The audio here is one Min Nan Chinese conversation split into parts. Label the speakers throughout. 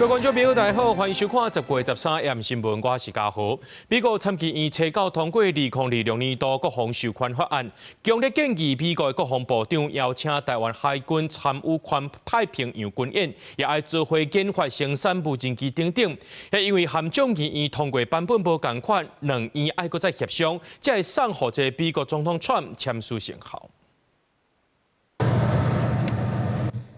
Speaker 1: 各位觀眾朋友，大家好，歡迎收看10月13暗新聞，我是嘉豪。美國參議院初九通過2026年度國防授權法案，強烈建議美國國防部長邀請台灣海軍參與環太平洋軍演，也愛做伙研發生產無人機等等。因為和眾議院通過版本無仝款，兩院愛閣再協商，才會送予這美國總統川普簽署生效。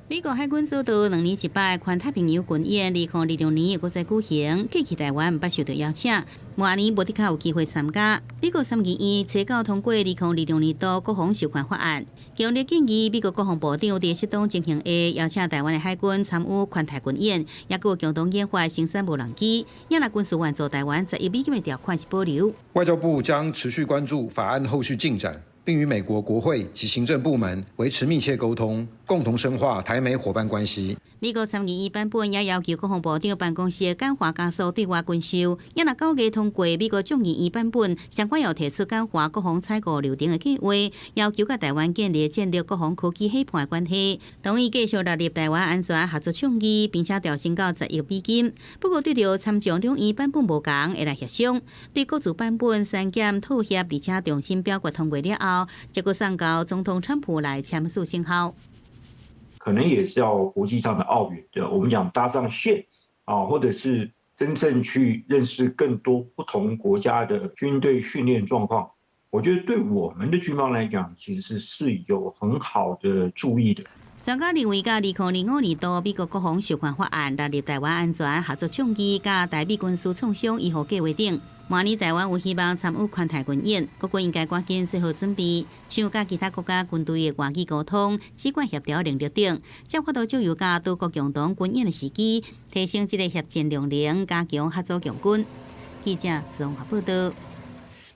Speaker 2: 美國海軍組隊兩年一擺環太平洋軍演，2026年又閣再舉行。過去台灣毋捌受到邀請，明年無的確有機會參加。美國參議院初九通過2026年度國防授權法案，強烈建議美國國防部長佇適當情形下邀請台灣的海軍參與環太軍演，也閣共同研發生產無人機。也若軍事援助台灣10億美金的條款是保留。
Speaker 3: 外交部將持續關注法案後續進展，並與美國國會及行政部門維持密切溝通，共同深化台美夥伴關係。
Speaker 2: 美國參議院版本也要求國防部長辦公室簡化加速對外軍售。也若9月通過美國眾議院版本，相關有提出簡化國防採購流程的計劃，要求佮台灣建立戰略國防科技伙伴關係，同意繼續納入台灣安全合作倡議，並且調升到10億美金。不過對著參眾兩院版本無仝，會來協商。對各自版本刪減妥協，而且重新表決通過了後，才閣送交總統川普來簽署生效。
Speaker 4: 可能也是要國際上的奧援，對，我們講搭上線啊，或者是真正去認識更多不同國家的軍隊訓練狀況。我覺得對我們的軍方來講，其實是有很好的助益的。
Speaker 2: 專家認為，佮2025年度美國國防授權法案納入台灣安全合作倡議，佮台美軍事創傷醫護計劃等，明年台灣有希望參與環太軍演，國軍應該趕緊做好準備，像佮其他國家軍隊的外語溝通、指揮協調能力等，才有法度藉由佮多國共同軍演的時機，提升這個協戰量能，加強合作共軍。記者綜合報道。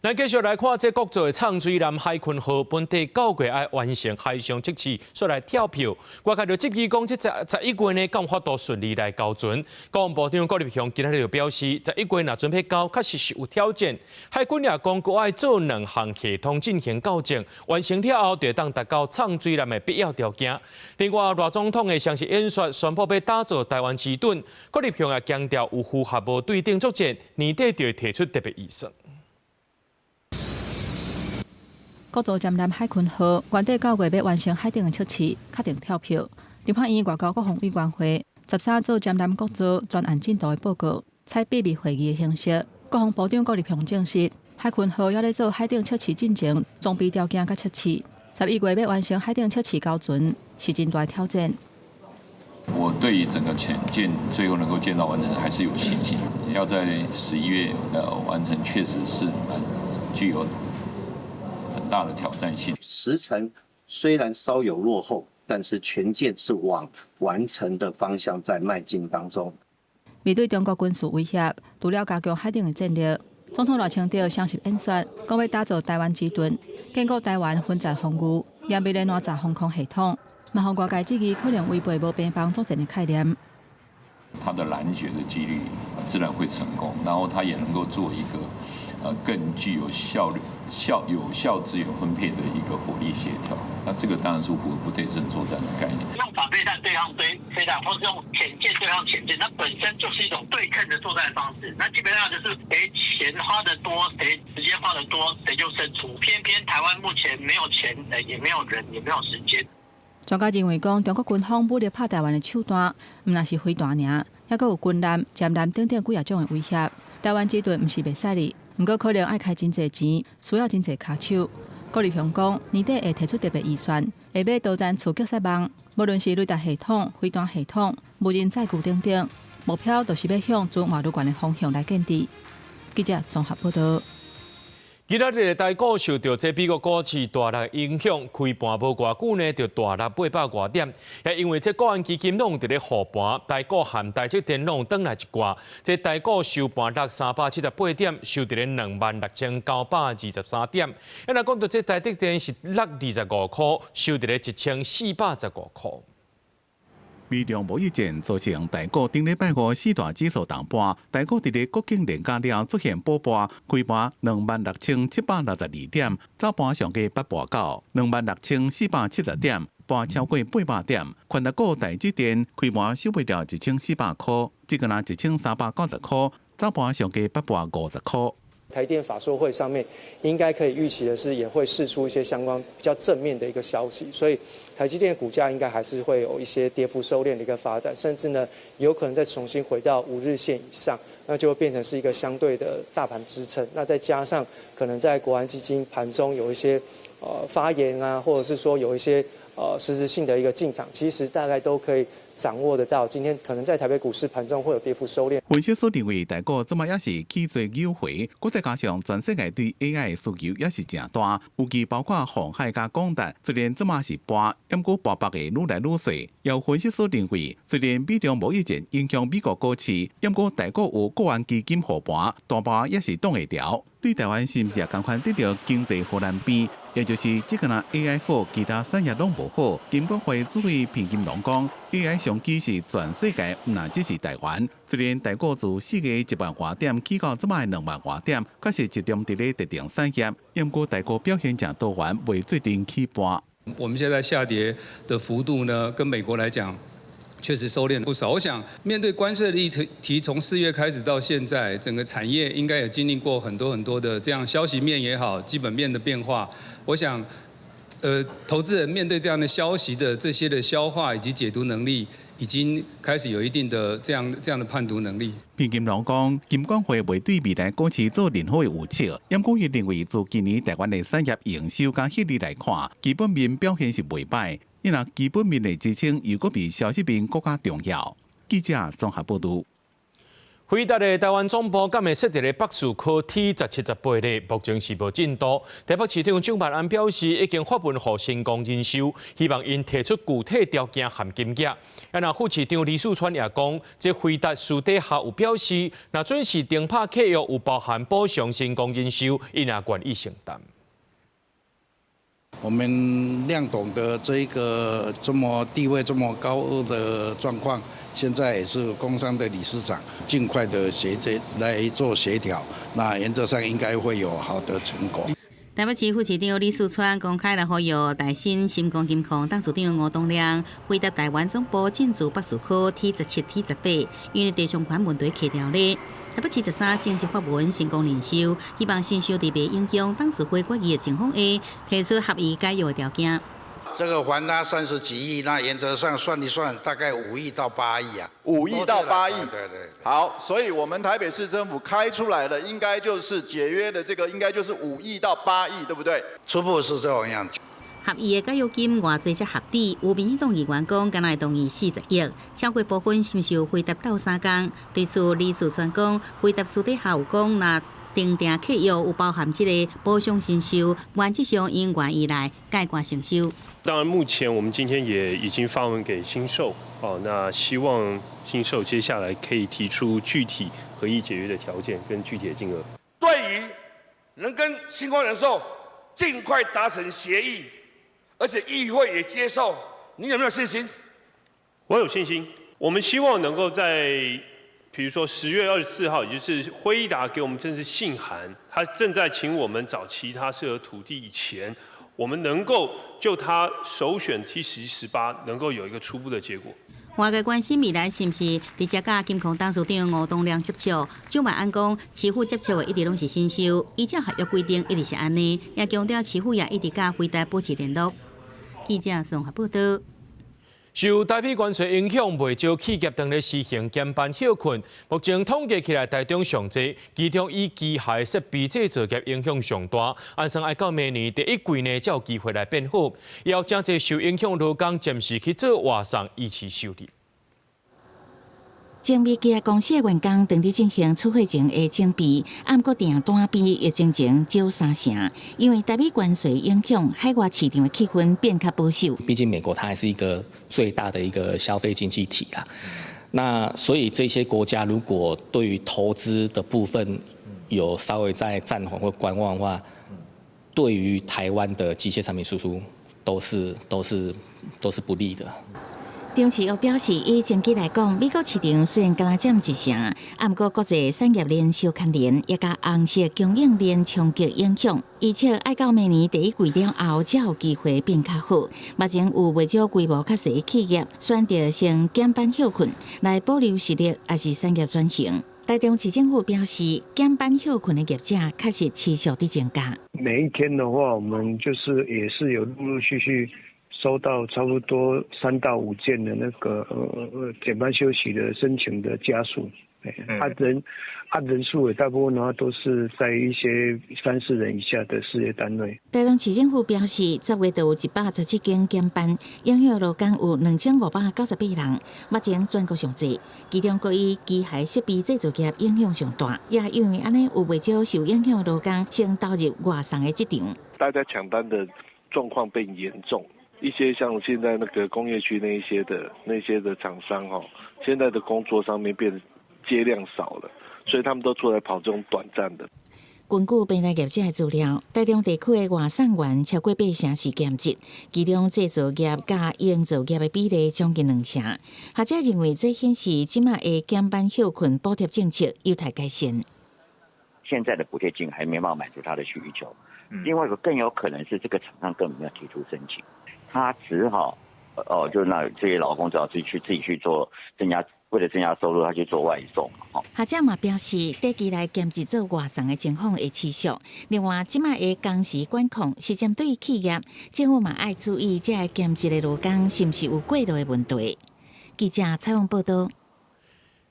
Speaker 1: 咱繼續來看這國造的藏水艦海鯤號，本地9月愛完成海上測試，煞來跳票。外界就質疑講，這11月呢，敢有法度順利來交船？國防部長郭立雄今仔日就表示，十一月若準備交，確實是有挑戰。海軍也講，閣愛做兩項系統進行校正，完成了後，就會當達到藏水艦的必要條件。另外，賴總統的雙十演說宣布欲打造台灣之盾，郭立雄也強調有符合無對等作戰，年底就會提出特別預算。
Speaker 5: 國造潛艦海鯤號，原底9月欲完成海頂的測試，確定跳票。立法院外交國防委員會13做潛艦國造專案進度的報告，採秘密會議的形式。國防部長郭立雄證實，海鯤號猶咧做海頂測試進前裝備條件佮測試，11月欲完成海頂測試交船，是真大挑戰。
Speaker 6: 我對於整個潛艦最後能夠建造完成，還是有信心。要在11月完成，確實是蠻具有很大的挑戰性。
Speaker 7: 時程雖然稍有落後，但是全艦是往完成的方向在邁進當中。
Speaker 5: 面對中國軍事威脅，除了加強海頂的戰力，總統賴清德雙十演說，講欲打造台灣之盾，堅固台灣分戰防禦，嚴密的哪吒防空系統，嘛予外界質疑可能違背無邊防作戰的概念。
Speaker 6: 它的攔截的幾率自然會成功，然後它也能夠做一個更具有效率、有效資源分配的一個火力協調。那這個當然是符合不對稱作戰的概念。
Speaker 8: 用反飛彈對抗對飛彈，或是用潛艦對抗潛艦，那本身就是一種對稱的作戰方式。那基本上就是誰錢花得多，誰時間花得多，誰就勝出。偏偏台灣目前沒有錢，也沒有人，也沒有時間。
Speaker 5: 專家認為講，中國軍方武力拍台灣的手段，毋但是飛彈爾，猶閣有軍艦、潛艦等等幾仔種的威脅。台灣之盾毋是袂使的，毋過可能愛開真濟錢，需要真濟跤手。郭立雄講，年底會提出特別預算，會買導彈刺擊撒網，無論是雷達系統、飛彈系統、無人載具等等，目標就是欲向存活愈懸的方向來建置。記者綜合報道。
Speaker 1: 今仔日台股受著這美國股市大落影響，開盤無偌久呢，就大落800外點。也因為這國安基金攏佇咧護盤，台股和台積電攏轉來一掛。這台股收盤落378點，收佇咧26,923點。啊，若講到這台積電是落25箍，收佇咧1415箍。
Speaker 9: 美中貿易戰造成台股頂禮拜五四大指數重盤，台股佇咧國慶連假了出現補盤，開盤26,762點，早盤上加8跋9，26,470點，跋超過800點。權值股台積電開盤收袂牢1400箍，這個若1390箍，早盤上低850箍。
Speaker 10: 台電法說會上面應該可以預期的是，也會釋出一些相關比較正面的一個消息，所以台積電的股價應該還是會有一些跌幅收斂的一個發展，甚至呢有可能再重新回到5日線以上，那就會變成是一個相對的大盤支撐。那再加上可能在國安基金盤中有一些發言啊，或者是說有一些實質性的一個進場，其實大概都可以掌握得到。今天可能在台北股市盤中會有跌幅收斂。
Speaker 9: 分析師認為，台股這擺也是起做扭回，閣再加上全世界對 AI 的需求也是誠大，尤其包括鴻海佮廣達，雖然這擺是跋，毋過跋幅會愈來愈細。有分析師認為，雖然美中貿易戰影響美國股市，毋過台股有國安基金護盤，大盤也是擋會牢。對台灣是毋是也仝款得著經濟荷蘭病？也就是這個若 AI 好，其他產業攏無好。金管會主委彭金龍講，AI 商機是全世界，毋但只是台灣。雖然台股自4月1萬外點起到這擺2萬外點，確實集中佇咧特定產業，毋過台股表現誠多元，袂做陣起跋。
Speaker 11: 我們現在下跌的幅度呢，跟美國來講，確實收斂不少。我想面對關稅的議題，從4月開始到現在，整個產業應該也經歷過很多很多的這樣消息面也好，基本面的變化。我想，投資人面對這樣的消息的這些的消化以及解讀能力，已經開始有一定的這樣的判讀能力。
Speaker 9: 彭金龍講，金管會袂對未來股市做任何的預測，毋過伊認為，自今年台灣的產業營收佮獲利來看，基本面表現是袂䆀。因為基本面的支撐又閣比消息面閣較重要。記者綜合報導。
Speaker 1: 輝達的台灣總部敢會設佇咧北士科 T17、18咧，目前是無進度。台北市長蔣萬安表示，已經發文予新光人壽，希望𪜶提出具體條件和金額。啊，若副市長李四川也講，這輝達私底下有表示，若準時停拍契約有包含補償新光人壽，𪜶也願意承擔。
Speaker 12: 我們亮董的這個這麼地位這麼高的狀況，現在也是工商的理事長，盡快的協這來做協調，那原則上應該會有好的成果。
Speaker 2: 台北市副市長李四川公開來呼籲台新新光金控董事長吳東亮，輝達台灣總部進駐北士科 T17、T18，因為地上權問題卡牢咧。台北市13正式發文新光人壽，希望新壽佇袂影響董事會決議的情況下，提出合意解約的條件。
Speaker 12: 這個還他30幾億，那原則上算一算，大概5億到8億啊。
Speaker 13: 5億到8億。
Speaker 12: 對對。
Speaker 13: 好，所以我們台北市政府開出來的應該就是解約的這個，應該就是五億到八億，對不對？
Speaker 12: 初步是這種樣子。
Speaker 2: 合意的解約金偌濟才合理？有民進黨議員講，敢若會同意40億，超過部分是毋是有輝達鬥相共？對此，李四川講，輝達私底下有講，若訂定契約有包含這個補償薪酬，原則上𪜶願意來解決承受。
Speaker 14: 當然，目前我們今天也已經發文給新壽，哦，那希望新壽接下來可以提出具體合意解約的條件跟具體的金額。
Speaker 15: 對於能跟新光人壽盡快達成協議，而且議會也接受，你有沒有信心？
Speaker 14: 我有信心。我們希望能夠在，比如說10月24號，也就是輝達給我們正式信函，他正在請我們找其他適合土地以前，我們能夠就他首選 T17、18，能夠有一個初步的結果。
Speaker 2: 外界關心未來是毋是直接佮金控董事長吳東亮接觸？蔣萬安講，市府接觸的一直攏是新壽，依照合約規定一直是按呢，也強調市府也一直佮輝達保持聯絡。記者綜合報道。
Speaker 1: 受台美關稅影響，袂少企業當咧實行減班歇睏。目前統計起來，台中上濟，其中以機械設備製造業影響上大。按算愛到明年第一季呢，才有機會來變好。也有誠濟受影響勞工暫時去做外送，維持收入。
Speaker 16: 精密機械公司的員工當佇進行出貨前的準備，毋過訂單比疫情前少三成，因為台美關稅影響，海外市場的氣氛變較保守。
Speaker 17: 畢竟美國它還是一個最大的一個消費經濟體啦，那所以這些國家如果對於投資的部分有稍微在暫緩或觀望的話，對於台灣的機械產品輸出都是不利的。
Speaker 16: 張市又表示，以前期來講，美國市場雖然敢若佔一成，啊，毋過國際產業鏈相牽連，也共紅色供應鏈衝擊影響，而且愛到明年第一季了後，才有機會變較好。目前有袂少規模較細企業選擇先減班歇睏，來保留實力，抑是產業轉型。台中市政府表示，減班歇睏的業者確實持續佇增加。
Speaker 18: 每一天的話，我們就是也是有陸陸續續收到差不多3到5件的那個減班休息的申請的家屬，人數也大部分的話都是在一些3、4人以下的事業單位。
Speaker 16: 台中市政府表示，10月就有117間減班，影響勞工有2598人，目前全國上濟，其中閣以機械設備製造業影響上大，也因為按呢有袂少受影響勞工先投入外送的職場。
Speaker 19: 大家搶單的狀況變嚴重，一些像現在那個工業區那些的廠商哦，現在的工作上面變接量少了，所以他們都出來跑這種短暫的。
Speaker 16: 根據平台業者的資料，台中地區的外送員超過8成是兼職，其中製造業佮營造業的比例將近2成。學者認為，這顯示這馬的減班歇睏補貼政策有待改善。
Speaker 20: 現在的補貼金還沒辦法滿足他的需求。另外一個更有可能是這個廠商根本沒有提出申請，他只好哦，就那這些勞工只好自己去做增加。為了增加收入，他去做外送。
Speaker 16: 學者嘛表示，短期內兼職做外送的情況會持續。另外，這馬的工時管控是針對企業，政府嘛愛注意這个兼職的勞工是毋是有過勞的問題。記者採訪報導。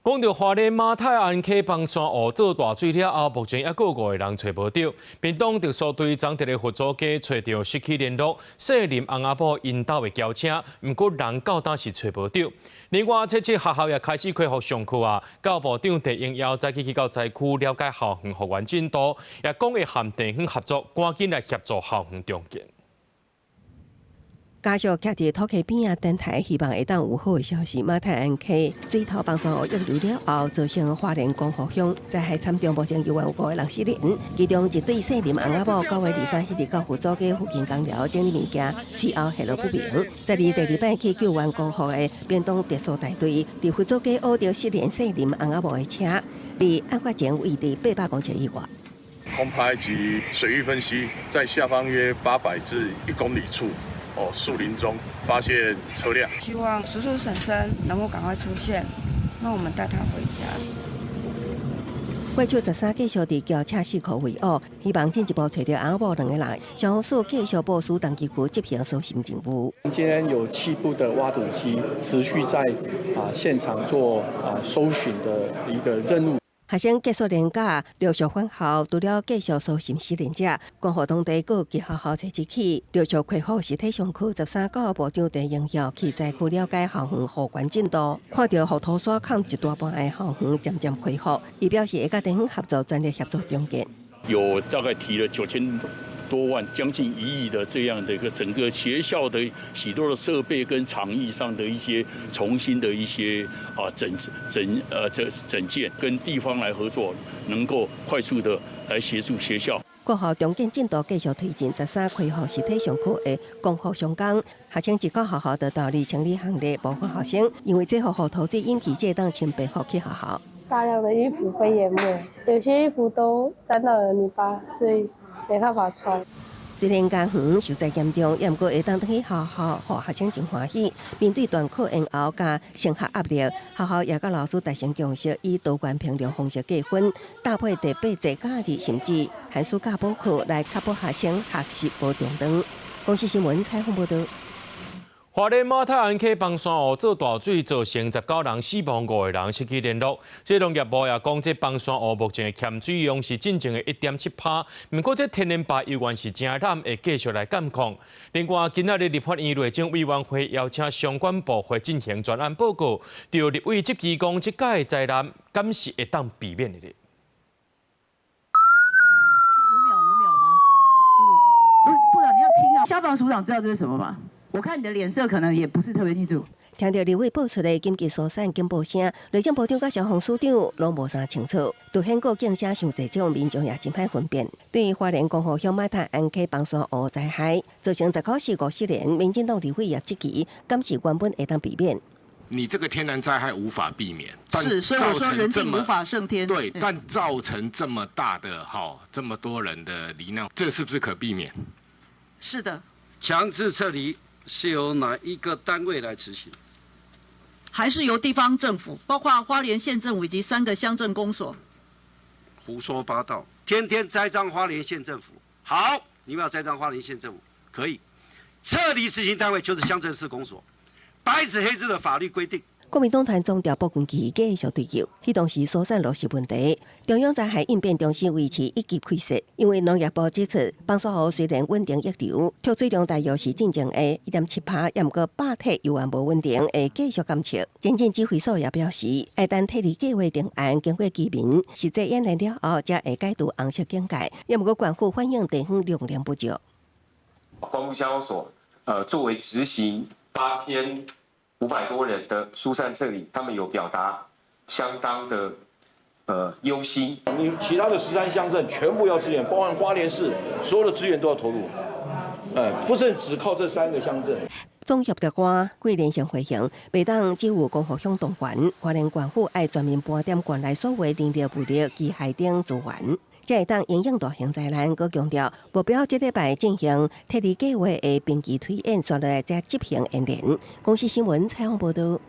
Speaker 1: 講著花蓮馬太鞍溪枋山湖做大水了後，目前猶閣有5個人揣無著。屏東特搜隊昨佇咧佛祖街揣著失去聯絡、姓林翁仔某𪜶兜的轎車，毋過人到今是揣無著。另外，這次學校也開始恢復上課啊。教育部長鄭英耀早起去到災區了解校園復原進度，也講會和地方合作，趕緊來協助校園重建。
Speaker 21: 家屬徛佇土溪邊仔等待，希望會當有好的消息。馬太鞍溪水頭枋山湖溢流了後，造成花蓮光復鄉災害慘重，目前猶原有五個人失聯，其中一對姓林翁仔某，9月23彼日到佛祖街附近工寮整理物件，事後下落不明。在佇第二擺去救援光復的屏東特搜大隊，佇佛祖街挖著失聯姓林翁仔某的車，離案發前位置800公尺以外。
Speaker 22: 空拍及水域分析，在下方約800至1公里處。哦，樹林中發現車輛，
Speaker 23: 希望叔叔嬸嬸能夠趕快出現，那我們帶他回家。
Speaker 21: 過去13繼續佇轎車四處圍挖，希望進一步揣著翁仔某兩个人。消防署繼續部署東基區執行搜尋任務。
Speaker 24: 今天有7部的挖土機持續在現場做搜尋的一個任務。
Speaker 21: 學生結束連假，陸續返校，除了繼續搜尋失聯者，光復當地閣有學校齊一起陸續恢復實體上課。13教育部長鄭英耀去災區了解校園復原進度，看著予土沙崁一大半的校園漸漸恢復，伊表示會佮地方合作，全力協助重建。
Speaker 25: 有大概提了9000多萬，將近1億的這樣的一個整個學校的許多的設備跟場域上的一些重新的一些整整整整建，跟地方來合作，能夠快速的來協助學校。
Speaker 21: 國校重建進度繼續推進，13恢復實體上課的光復上崗，學生一到學校就到佇清理行李，部分學生因為這予土水引起這當穿便服去學校。
Speaker 26: 大量的衣服被淹沒，有些衣服都沾到了泥巴，所以沒辦法穿。
Speaker 21: 雖然家園受災嚴重，也毋過會當轉去學校，予學生真歡喜。面對斷課延後佮升學壓力，學校也佮老師達成共識，以多元評量方式計分，搭配第八節假日甚至寒暑假補課，來確保學生學習無中斷。公視新聞採訪報導。
Speaker 1: 花蓮馬太鞍溪枋山湖做大水，造成19人死亡，五個人失去聯絡。這農業部也講，這枋山湖目前的鹹水量是進前的1.7趴，毋過這天然壩猶原是誠濫，會繼續來監控。另外，今仔日立法院內政委員會邀請相關部會進行專案報告，著立委質疑講，這屆災難敢是會當避免的咧？
Speaker 27: 5秒5秒嗎？不，部長你要聽啊！消防署長知道這是什麼嗎？我看你的臉色可能也不是特別清楚。
Speaker 21: 聽著立委報出的緊急疏散警報聲，內政部長佮消防署長攏無啥清楚。凸顯過警聲傷濟種，民眾也真歹分辨。對於花蓮光復鄉馬太鞍溪枋山湖災害，造成19死5失聯，民進黨立委也質疑，敢是原本會當避免。
Speaker 3: 你這個天然災害無法避免，
Speaker 27: 是，所以我說人定無法勝天。
Speaker 3: 對，但造成這麼大的哈，這麼多人的罹難，這是不是可避免？
Speaker 27: 是的。
Speaker 4: 強制撤離是由哪一個單位來執行？
Speaker 27: 還是由地方政府，包括花蓮縣政府以及三個鄉鎮公所？
Speaker 4: 胡說八道，天天栽贓花蓮縣政府。好，你們要栽贓花蓮縣政府，可以。撤離執行單位就是鄉鎮市公所，白紙黑字的法律規定。
Speaker 21: 國民黨團總調卜根基繼續追究，彼當時疏散落實問題。中央災害應變中心維持一級開設，因為農業部指出，邦沙湖雖然穩定溢流，蓄水量大約是進前的1.7%，也毋過壩體猶原無穩定，會繼續監測。前進指揮所也表示，愛等撤離計畫定案，經過居民實際演練了後，才會解除紅色警戒。也毋過縣府反映地方量量不足。
Speaker 5: 光復鄉公所，作為執行8500多人的疏散撤離，他們有表達相當的憂心。
Speaker 6: 你其他的13鄉鎮全部要支援，包含花蓮市，所有的資源都要投入，不是只靠這三個鄉鎮。
Speaker 21: 總協調官桂連勝回應，袂當只有光復鄉動員，花蓮縣府愛全面盤點縣內所有人力物力機械等資源，才會當因應大型災難。閣強調目標這禮拜進行撤離計劃的兵棋推演，紲落來才執行演練。公視新聞採訪報導。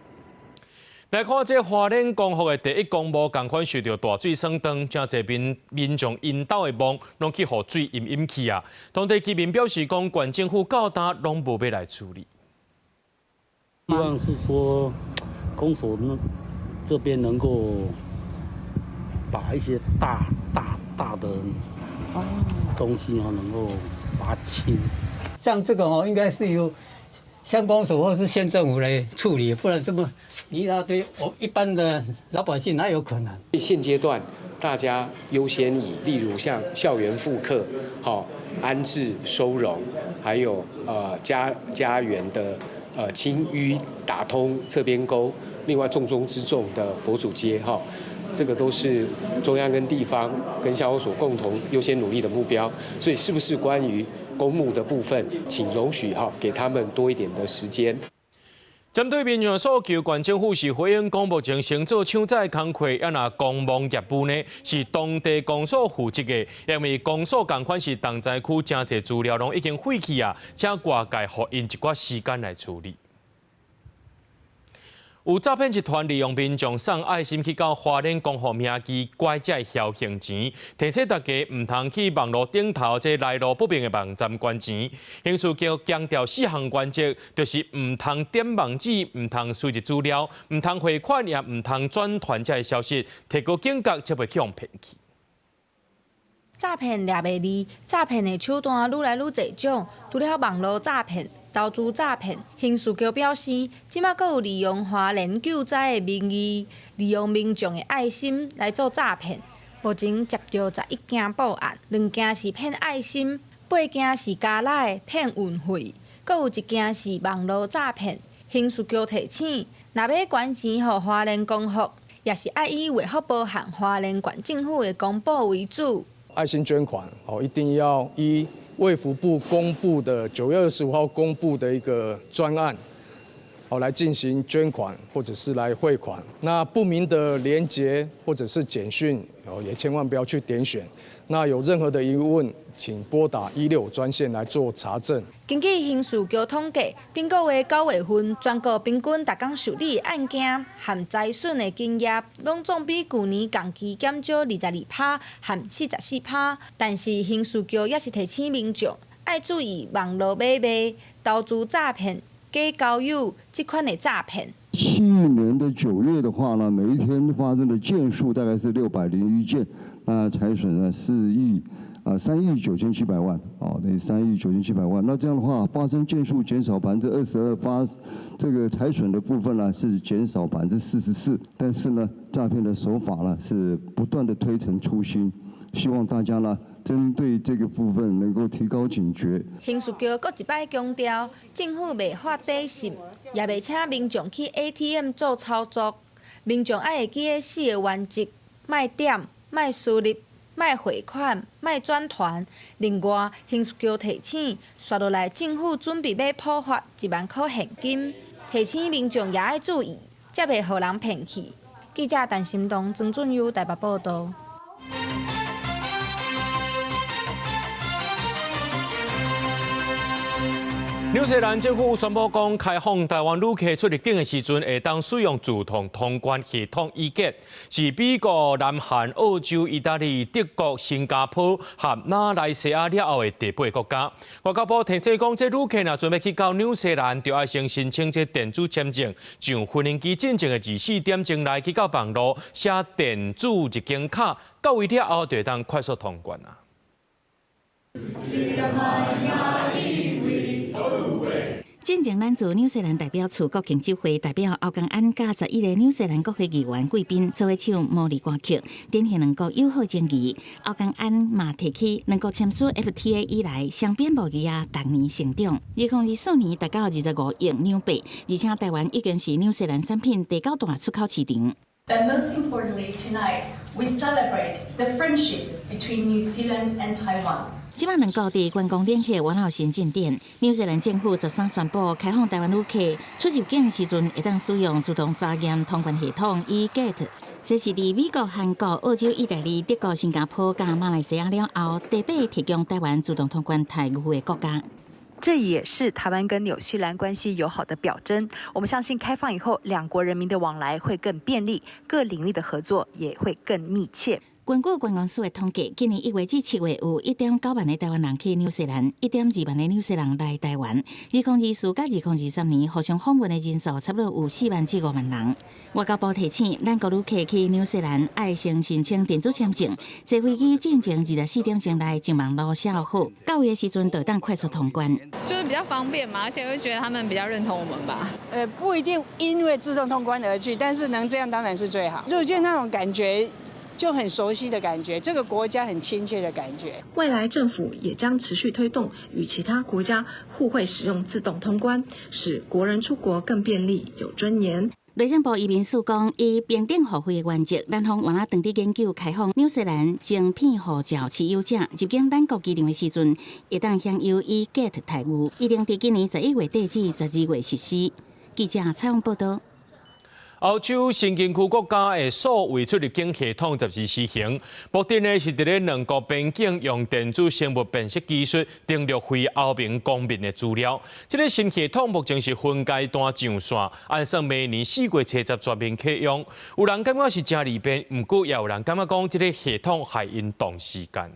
Speaker 1: 來看這花蓮光復的第一公墓，仝款受著大水損斷，誠濟民眾𪜶兜的墓攏去予水淹淹去啊！當地居民表示講，縣政府到今攏無欲來處理。
Speaker 7: 希望是說，公所呢這邊能夠把一些大大大的東西哦，能夠把它清。
Speaker 8: 像這個哦，應該是由鄉公所或是縣政府來處理，不然這麼一大堆，我一般的老百姓哪有可能？
Speaker 5: 現階段大家優先以，例如像校園復課、好安置收容，還有家園的清淤打通側邊溝，另外重中之重的佛祖街哈，這個都是中央跟地方跟鄉公所共同優先努力的目標。所以是不是關於公墓的部分，請容許哈，給他們多一點的時間。
Speaker 1: 針對民眾訴求，縣政府是回應講，目前先做搶災工課，抑若公墓業務呢，是當地公所負責的，因為公所仝款是重災區，誠濟資料攏已經廢去啊，請外界予𪜶一寡時間來處理。有詐騙集團利用民眾送愛心去到花蓮光復名義拐這僥倖錢，提醒大家毋通去網路頂頭這來路不明的網站捐錢。刑事局強調四項原則，就是毋通點網址，毋通輸入資料，毋通匯款，也毋通轉傳這个消息，提高警覺，才袂去予騙去。
Speaker 10: 詐騙掠袂離，詐騙的手段愈來愈濟種，除了網路詐騙、投資詐騙，刑事局表示，這馬閣有利用花蓮救災的名義，利用民眾的愛心來做詐騙。目前接著11件報案，兩件是騙愛心，八件是加來騙運費，閣有一件是網路詐騙。刑事局提醒，若欲捐錢予花蓮光復，也是愛以衛福部和花蓮縣政府的公布為主。
Speaker 28: 愛心捐款哦，一定要依衛福部公布的9月25號公布的一個專案，好來進行捐款或者是來匯款。那不明的連結或者是簡訊哦，也千萬不要去點選。那有任何的疑問，請撥打165專線來做查證。
Speaker 10: 根據刑事局統計，頂個月9月份，全國平均逐工受理案件和災損的金額，攏總比舊年仝期減少22%和44%。但是刑事局也是提醒民眾，愛注意網路買賣、投資詐騙、假交友這款的詐騙。
Speaker 29: 去年的9月的話呢，每一天發生的件數大概是601件，那財損呢4億。啊，3億9700萬，哦，等於3億9700萬。那這樣的話，發生件數減少22%，發這個財損的部分呢是減少44%。但是呢，詐騙的手法呢是不斷的推陳出新，希望大家呢針對這個部分能夠提高警覺。
Speaker 10: 刑事局閣一擺強調，政府袂發短信，也袂請民眾去 ATM 做操作。民眾愛會記得四个原則：莫點、莫輸入、莫匯款、莫轉傳。另外，刑事局提醒，紲落來政府準備欲普發1萬箍現金，提醒民眾也愛注意，才袂予人騙去。記者陳心東、曾俊優台北報道。
Speaker 1: 紐西蘭政府宣布講，開放台灣旅客出入境的時陣，會當使用自動通關系統 eGate，是美國、南韓、澳洲、意大利、德國、新加坡和馬來西亞了後的第八個國家。外交部提醒講，這旅客若準備去到紐西蘭，就愛先申請這電子簽證，上飛行機進前的24點鐘內去到網路寫電子入境卡，到位了後就會當快速通關啊。
Speaker 16: 進前，咱駐紐西蘭代表處國慶酒會代表歐江安佮11個紐西蘭國會議員貴賓做伙唱毛利歌曲，展現兩國友好情誼。歐江安嘛提起兩國簽署 FTA 以來，雙邊貿易啊逐年成長。2024年達到25億紐幣，而且台灣已經是紐西蘭產品第九大出口市場。
Speaker 2: But most importantly, tonight we celebrate the friendship between New Zealand and Taiwan.
Speaker 16: 這擺兩國佇觀光領域有新進展。紐西蘭政府13宣布開放台灣旅客出入境時陣，會當使用自動查驗通關系統 eGate。這是佇美國、韓國、澳洲、意大利、德國、新加坡佮馬來西亞了後，第八提供台灣自動通關待遇的國家。
Speaker 9: 這也是台灣跟紐西蘭關係友好的表徵。我們相信開放以後，兩國人民的往來會更便利，各領域的合作也會更密切。
Speaker 16: 根據觀光署的統計，今年1月至7月有1.9萬个台灣人去紐西蘭，1.2萬个紐西蘭來台灣。2024佮2023年互相訪問的人數差不多有4萬至5萬人。外交部提醒，咱國旅客去紐西蘭愛先申請電子簽證，坐飛機進前24點鐘內上網路寫好，到位的時陣就當快速通關。
Speaker 11: 就是比較方便嘛，而且會覺得他們比較認同我們吧。
Speaker 12: 不一定因為自動通關而去，但是能這樣當然是最好。就那種感覺。就很熟悉的感覺，這個國家很親切的感覺。
Speaker 13: 未來政府也將持續推動與其他國家互惠使用自動通關，使國人出國更便利、有尊嚴。
Speaker 16: 內政部移民署講，以平等互惠的原則，咱方原來當地研究開放紐西蘭晶片護照持有者入境咱國機場的時陣，會當享有 eGate 待遇。預定佇今年11月底至12月實施。記者採訪報道。
Speaker 1: 歐洲申根區國家的數位出入境系統暫時施行，目的呢是佇咧兩國邊境用電子生物辨識技術登錄非歐盟公民的資料。這個新系統目前是分階段上線，按算明年4月初十全面啟用。有人感覺是誠利便，毋過也有人感覺講這個系統害𪜶擋時間。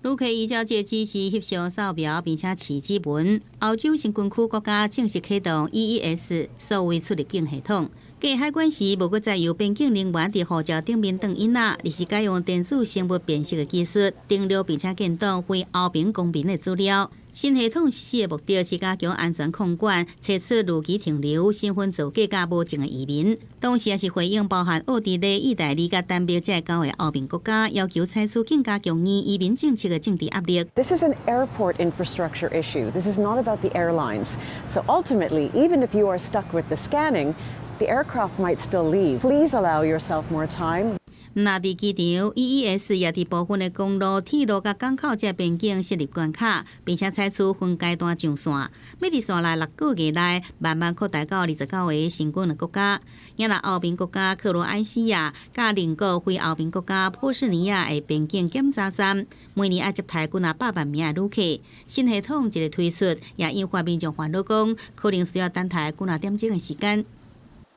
Speaker 14: 旅客依照這個指示翕相掃描，並且揤指紋。歐洲申根區國家正式啟動 EES 數位出入境系統。過海關時，無閣再由邊境人員佇護照頂面轉印仔，而是改用電子生物辨識的技術登錄，並且建檔非歐盟公民的資料。新系統實施的目的是加強安全控管，查出逾期停留、身份造假佮無證的移民，同時也是回應包含奧地利、意大利佮丹麥這九个歐盟國家要求採取更加強硬移民政策的政治壓力。
Speaker 15: This is an airport infrastructure issue. This is not about the airlines. So ultimately, even if you are stuck with the scanning, the aircraft might still leave. Please allow yourself more time.
Speaker 14: 毋若佇機場，EES 也佇部分的公路、鐵路佮港口這邊境設立關卡，並且採取分階段上線，欲佇紲來6個月內慢慢擴大到29個申根的國家。也若歐盟國家克羅埃西亞佮鄰國非歐盟國家波斯尼亞的邊境檢查站，每年愛接待幾若百萬名的旅客。新系統一个推出，也引發民眾煩惱，講可能需要等待幾若點鐘的時間。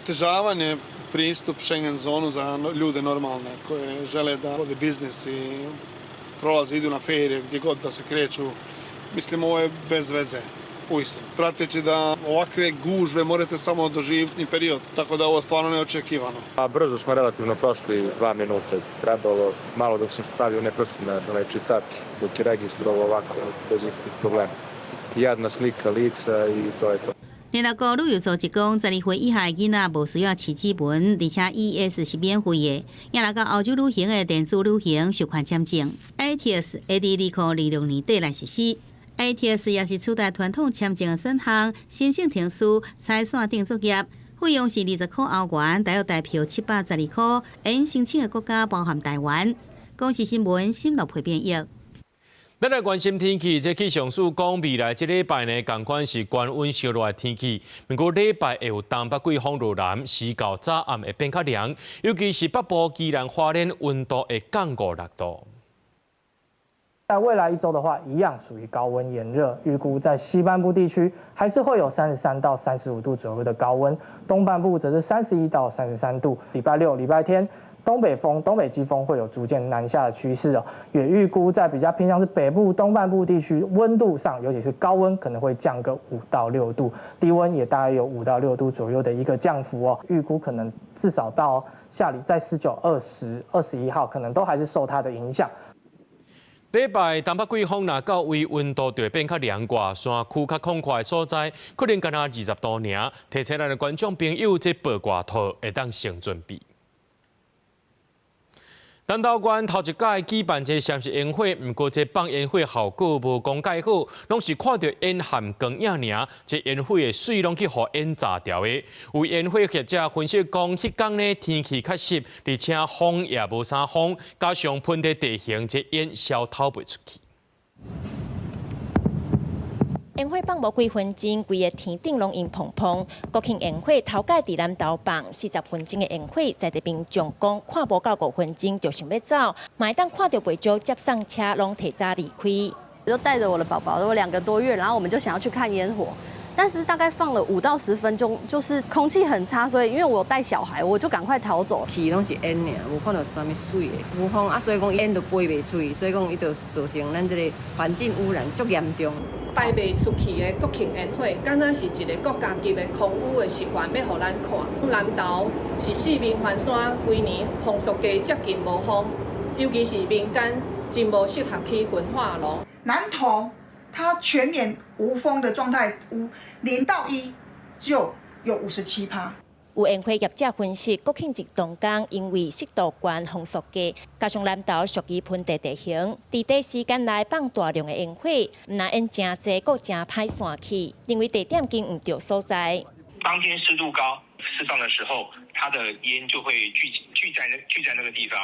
Speaker 17: Otežavanje pristup Schengen zonu za ljude normalne koje žele da vode biznis i prolaze, idu na ferije, gdje god da se kreću. Mislim, ovo je bez veze, uistinu. Prateći da ovakve gužve morate samo doživjeti period, tako da ovo je stvarno neočekivano.
Speaker 18: A brzo smo relativno prošli, 2 minuta trebalo, malo dok sam stavio ne prste na onaj čitač, dok je registrovao ovako, bez ikakvih problema. Jedna slika lica i to je to.
Speaker 14: 聯合國旅遊組織講，12歲以下的囡仔無需要揤指紋，而且 EES 是免費的。也若到歐洲旅行的電子旅行授權簽證，ETIAS 會佇2026年底來實施。ETIAS 也是取代傳統簽證的選項，申請程序採線頂作業，費用是20塊歐元，大約台票712塊。會申請的國家包含台灣。公視新聞，新樂配編譯。
Speaker 1: 咱來關心天氣，這氣象署講未來這禮拜呢，仝款是高溫燒熱的天氣。毋過禮拜會有東北季風落南，時到早暗會變較涼，尤其是北部宜蘭花蓮溫度會降五六度。
Speaker 3: 在未來一周的話，一樣屬於高溫炎熱，預估在西半部地區還是會有33到35度左右的高溫，東半部則是31到33度。禮拜六、禮拜天，東北風、東北季風會有逐漸南下的趨勢哦，也預估在比較偏向是北部、東半部地區，溫度上，尤其是高溫可能會降個5到6度，低溫也大概有5到6度左右的一個降幅哦。預估可能至少到下禮在19、20、21號，可能都還是受它的影響。
Speaker 1: 禮拜東北季風若到位，溫度就會變較涼寡，山區較廣闊的所在，可能干焦20度爾。提醒咱的觀眾朋友，這薄外套會當先準備。南投縣頭一擺舉辦這閃爍煙火，毋過這放煙火效果無講蓋好，攏是看著煙和光影爾，這煙火的媠攏去予煙炸掉的。有煙火業者分析講，彼工呢天氣較濕，而且風也無啥風，加上盆地地形，這煙燒透袂出去。
Speaker 19: 煙火放無幾分鐘，規个天頂攏煙蓬蓬。國慶煙火頭擺佇南投放，40分鐘的煙火，在地民眾講看無夠5分鐘就想欲走，嘛會當看著袂少接送車攏提早離開。
Speaker 20: 就帶著我的寶寶，都2個多月，然後我們就想要去看煙火，但是大概放了5到10分鐘，就是空氣很差，所以因為我帶小孩，我就趕快逃走。
Speaker 22: 去攏是煙爾，無看到啥物媠的，無風啊，所以講煙就飛袂出去，所以講伊就造成咱這个環境污染足嚴重。
Speaker 23: 排袂出去的國慶煙火，敢若是一个國家級的空污的示範，欲予咱看。南投是四面環山，規年風速計接近無風，尤其是民間真無適合起焚化爐。
Speaker 24: 南投它全年無風的狀態，無0到1就有57趴。
Speaker 19: 有煙火業者分析，國慶節當工因為濕度懸、風速低，加上南投屬於盆地地形，佇短時間內放大量的煙火，毋但煙誠濟，閣誠歹散去，認為地點揀毋著所在。
Speaker 25: 當天濕度高，釋放的時候，它的煙就會聚在那個地方，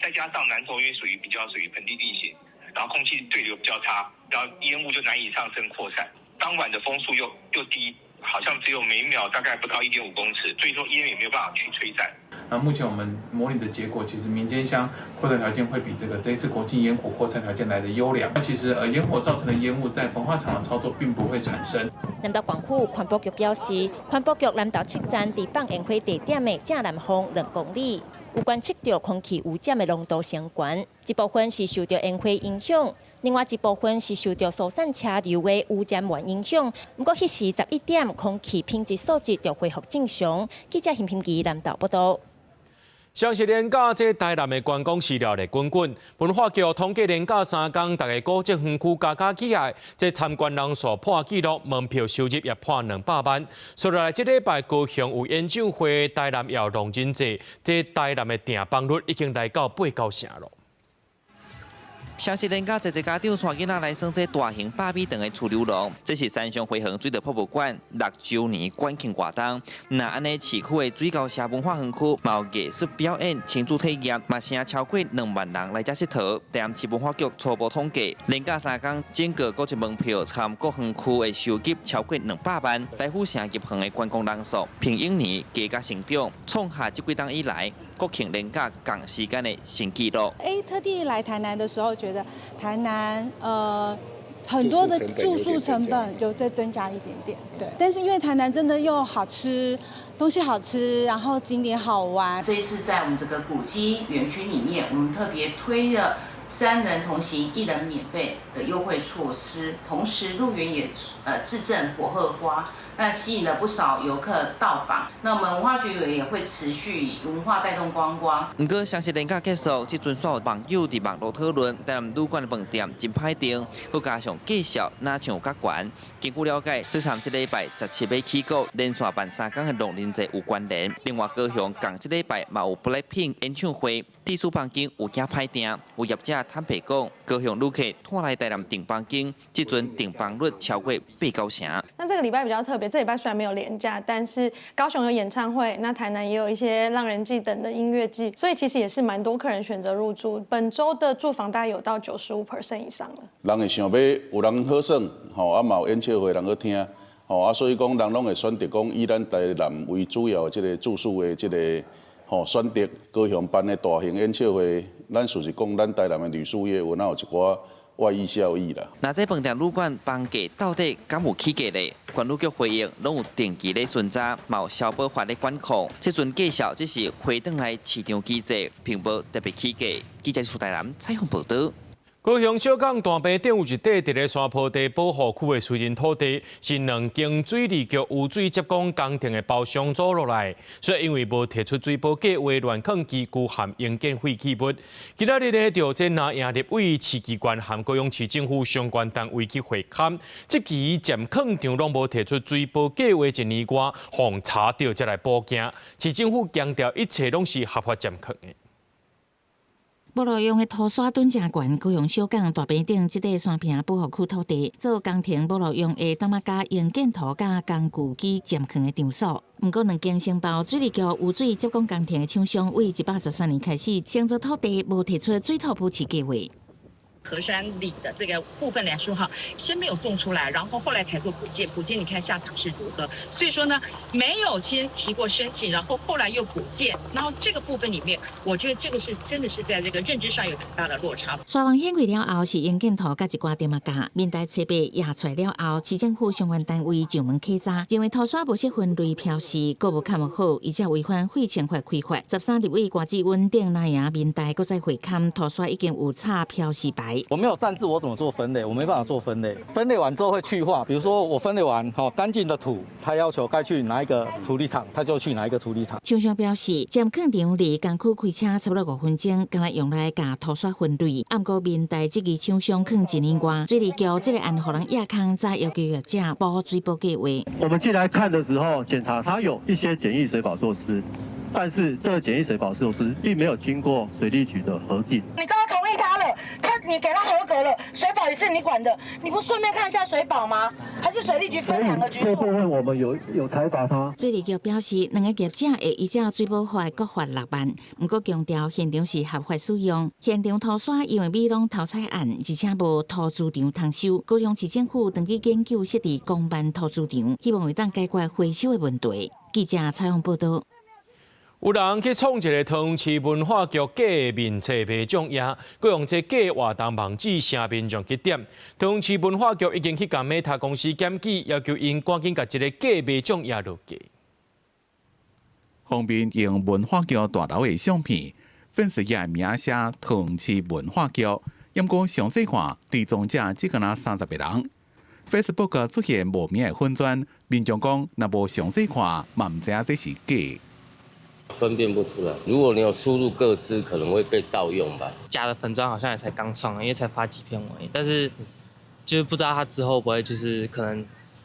Speaker 25: 再加上南投因為屬於比較屬於盆地地形，然後空氣對流比較差，然後煙霧就難以上升擴散。當晚的風速又低。好像只有每秒大概不到1.5公尺，所以說煙也沒有辦法去吹散。
Speaker 26: 那目前我們模擬的結果，其實民間鄉擴散條件會比這一次國慶煙火擴散條件來得優良。那其實煙火造成的煙霧在焚化廠的操作並不會產生。
Speaker 19: 南投縣府環保局表示，環保局南投測站佇放煙火地點的正南方2公里，有觀測著空氣污染的濃度升懸，一部分是受著煙火影響，另外一部分是受著疏散車流的污染源影響。毋過彼時11點，空氣品質數值就恢復正常。記者邢欣怡南投報導。
Speaker 1: 雙十連假，這台南的觀光資料咧滾滾。文化局統計連假3工，逐个古蹟園區加加起來，這參觀人數破紀錄，門票收入也破200萬。所以這禮拜高雄有演唱會，台南有龍人節，這台南的訂房率已經來到八九成囉。
Speaker 27: 雙十連假，濟濟家長帶囡仔來耍這大型百米長的趨溜廊，這是三重花園水道博物館6週年館慶活動。若按呢，市區的水溝社文化園區，嘛有藝術表演、親子體驗，嘛吸引超過2萬人來遮𨑨迌。台南市文化局初步統計，連假3工，整個古蹟門票參各園區的收入超過200萬，來府城入園的觀光人數，平往年加甲成長，創下這幾冬以來國慶連假仝時間的新紀錄。
Speaker 30: 哎，特地來台南的時候，覺得台南很多的住宿成本有在增加一點點，對。但是因為台南真的又好吃，東西好吃，然後景點好玩。
Speaker 31: 這一次在我們這個古蹟園區裡面，我們特別推了三人同行一人免費的優惠措施，同時入園也致贈火鶴花，那吸引了不少遊客到訪。那我們文化局也會持續以文化帶動觀光。
Speaker 27: 毋過，雙十連假結束，這陣煞有網友佇網路討論，台南旅館的飯店真歹訂，閣加上價數若像較懸。根據了解，這參這禮拜17欲起鼓，連續辦3工的龍人節有關聯。另外，高雄仝這禮拜嘛有 BLACKPINK 演唱會，地主房間有驚歹訂，有業者者坦白講，高雄旅客拖來台南訂房間，這陣訂房率超過八九成。
Speaker 2: 那這個禮拜比較特別，這禮拜雖然沒有連假，但是高雄有演唱會，那台南也有一些浪人祭等的音樂祭，所以其實也是蠻多客人選擇入住。本週的住房大概有到95% 以上了。
Speaker 4: 人會想欲有人好耍，吼，啊嘛有演唱會人好聽，吼啊，所以講人攏會選擇講以咱台南為主要的這個住宿的這個吼選擇。高雄辦的大型演唱會，咱事實講，咱台南的旅宿業有哪有一寡外溢效益啦。
Speaker 27: 那這飯店旅館房價到底敢有起價咧？環旅局回應，攏有定期咧巡查，嘛有消保法咧管控。這陣介紹只是回轉來市場機制，並無特別起價。記者蘇台南採訪報導。
Speaker 1: 高雄小港大坪頂有一塊佇咧山坡地保護區的私人土地，是兩間水利局污水接管工程的包商租落來，所以因為無提出水保計劃，亂囥機具和營建廢棄物。今仔日呢，就這藍營立委市機關和高雄市政府相關單位去會勘，這期暫囥場攏無提出水保計劃一年外，予查著才來補件。市政府強調一切攏是合法暫囥的。
Speaker 16: 無路用的塗沙墩誠懸，高雄小港大坪頂這塊山坪保護區土地，做工程無路用的當仔加營建塗佮工具機暫囥的場所。毋過兩間承包水利局污水接管工程的廠商，為113年開始，承租土地無提出水土保持計劃。
Speaker 5: 河山里的這個部分來說哈，先沒有送出來，然後後來才做補建。補建你看下場是如何？所以說呢，沒有先提過申請，然後後來又補建，然後這個部分裡面，我覺得這個是真的是在這個認知上有很大的落差。
Speaker 16: 沙網顯開了後，是營建塗佮一寡店仔家，民代車白驗出來了後，市政府相關單位上門稽查，認為塗沙無適分類標示，閣無崁好，而且違反廢清法開發。13立委郭志溫等藍營民代閣再會勘塗沙已經有插標示牌。
Speaker 6: 我沒有站置，我怎麼做分類？我沒辦法做分類。分類完之後會去化，比如說我分類完，好乾淨的土，他要求該去哪一個處理廠，他就去哪一個處理廠。
Speaker 16: 廠商表示，暫囥場離工區開車差不多5分鐘，敢若用來共塗沙分類。毋過民代質疑廠商囥一年外，水利局這個案予人壓空，才要求業者補水保計劃。
Speaker 7: 我們進來看的時候，檢查它有一些簡易水保措施，但是這個簡易水保措施並沒有經過水利局的核定。
Speaker 8: 你剛剛同意他了，你給他合格了，水保也是你管的，你不順便看一下水保嗎？還是水利局分兩個局？
Speaker 7: 這部分我們有採訪他。
Speaker 16: 水利局表示，兩個業者會依照水保法各罰6萬，毋過強調現場是合法使用。現場塗沙因為美濃偷採案，而且無塗資場通收。高雄市政府長期研究設置公辦塗資場，希望會當解決回收的問題。記者採訪報導。
Speaker 1: 有人去創一個桃園市文化局假面冊賣獎頁，閣用這假活動網址聲民眾去點。桃園市文化局已經去共 Meta 公司檢舉，要求𪜶趕緊共這个假賣獎頁落架。
Speaker 9: 封面用文化局大樓的相片，粉絲頁名寫桃園市文化局，毋過詳細看，追蹤者只敢若30個人。Facebook 出現無名的粉專，民眾講，若無詳細看，嘛毋知影這是假。
Speaker 10: 分辨不出來。如果你有輸入個資，可能會被盜用吧。
Speaker 21: 假的粉專好像也才剛創，因為才發幾篇文，但是就是不知道他之後不會就是可能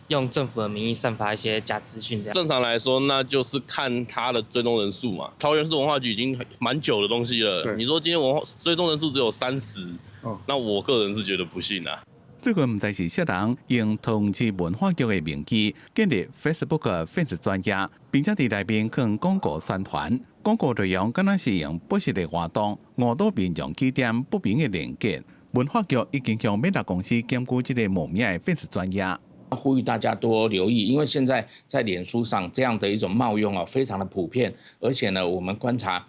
Speaker 21: 用政府的名義散發一些假資訊這樣。
Speaker 28: 正常來說，那就是看他的追蹤人數嘛。桃園市文化局已經蠻久的東西了。你說今天文化追蹤人數只有30，那我個人是覺得不信啦。
Speaker 9: 最近毋知是啥人用桃園市文化局的名義建立 Facebook 粉絲專頁，並且佇內面放廣告宣傳，廣告內容敢若是用不實的活動誤導民眾去點不明的連結。文化局已經向 Meta 公司檢舉這個冒名的粉絲專頁。
Speaker 29: 呼籲大家多留意，因為現在在臉書上這樣的一種冒用啊，非常的普遍，而且呢，我們觀察，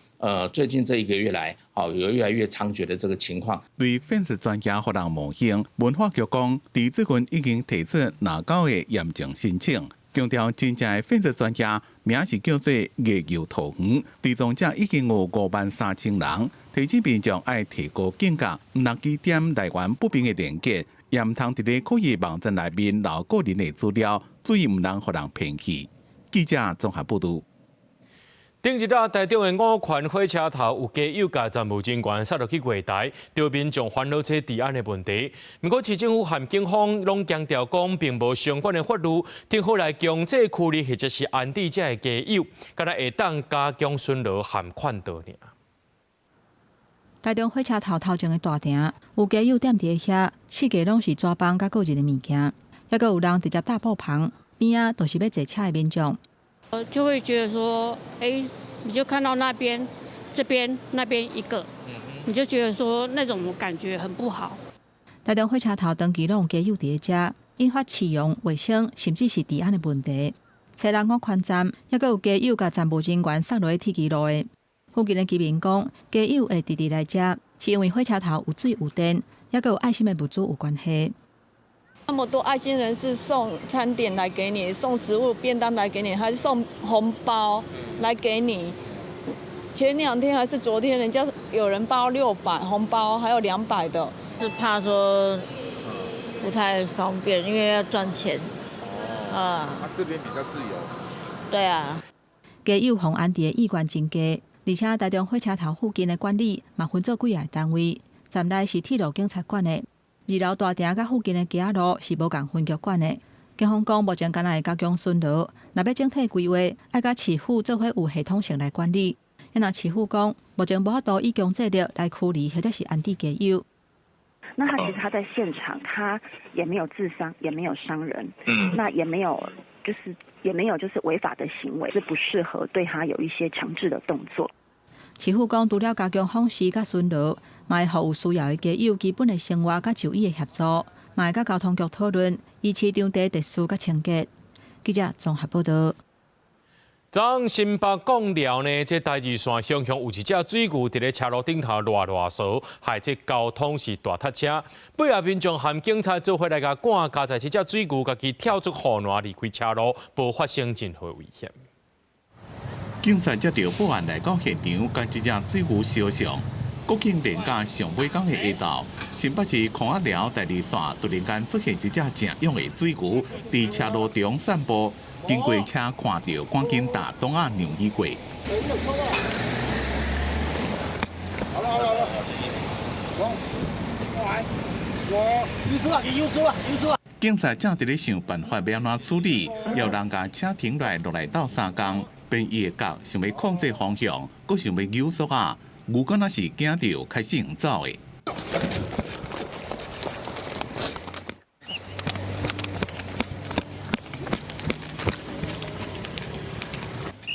Speaker 29: 最近這一個月來，有越來越猖獗的這個情況。
Speaker 9: 對粉絲專頁予人冒用，文化局講，佇最近已經提出9個嚴正申請，強調真正的粉絲專頁名是叫做月遊桃園，追蹤者已經有5萬3千人，提醒民眾愛提高警覺，毋通去點來源不明的連結。也毋通佇咧可疑網站內面留個人的資料，注意毋通予人騙去。記者綜合報導。
Speaker 1: 頂日啊，台中的五權火車頭有街友共站務人員殺落去月台，著民眾煩惱這治安的問題。毋過市政府和警方攏強調講，並無相關的法律，定好來強制驅離或者是安置這个街友，敢若會當加強巡邏和勸導爾。
Speaker 3: 台中火車頭頭前的大埕有街友踮佇遐，四界攏是紙枋佮個人的物件，猶閣有人直接搭布棚，邊仔都是欲坐車的民眾。
Speaker 11: 就會覺得說，欸，你就看到那邊、這邊、那邊一個，你就覺得說那種感覺很不好。
Speaker 3: 台中火車頭長期攏有街友佇遮，引發市容、衛生甚至是治安的問題。初六五寬站，猶閣有街友共站務人員捒落去鐵支路的。附近的居民講，街友會直直來遮，是因為火車頭有水有電，猶閣有愛心的物資有關係。
Speaker 12: 那麼多愛心人士送餐點來給你，送食物便當來給你，還是送紅包來給你。前兩天還是昨天，人家有人包600紅包，還有200的。
Speaker 13: 是怕說不太方便，因為要賺錢。啊，
Speaker 14: 這邊比較自由。
Speaker 13: 對啊。
Speaker 3: 街友予安置的意願真低，而且台中火車頭附近的管理嘛分做幾个單位，站內是鐵路警察管的，二樓大埕佮附近的街仔路是無仝分局管的。警方講，目前敢若會加強巡邏，若欲整體規劃，愛佮市府做伙有系統性來管理。若市府講，目前無法度以強制力來驅離或者是安置街友。
Speaker 15: 那他其實他在現場，他也沒有自傷，也沒有傷人，那也沒有就是也沒有就是違法的行為，是不適合對他有一些強制的動作。
Speaker 3: 市府講，除了加強訪視佮巡邏，嘛會予有需要的街友基本的生活佮就醫的協助，嘛會佮交通局討論，維持場地秩序佮清潔。記者綜合報道。
Speaker 1: 昨新北枋寮呢，這台二線雄雄有一隻水牛佇咧車路頂頭賴賴趖，害這交通是大塞車。尾仔民眾和警察做伙來共趕，佳哉這隻水牛家己跳出護欄離開車路，無發生任何危險。
Speaker 9: 警察接到報案來到現場，共這隻水牛相送。國慶連假上尾工的下晝，新北市空仔寮台二線突然間出現一隻正勇的水牛，佇車路中散步。經過車看著，趕緊踏擋仔讓伊過。
Speaker 17: 好了好了好了，我，右出啊，右出啊，右出啊！
Speaker 9: 警察正佇咧想辦法欲按怎處理，有人共車停落來，落來鬥相共，變伊的角想欲控制方向，閣想欲扭速啊，牛敢若是驚著開始用走的。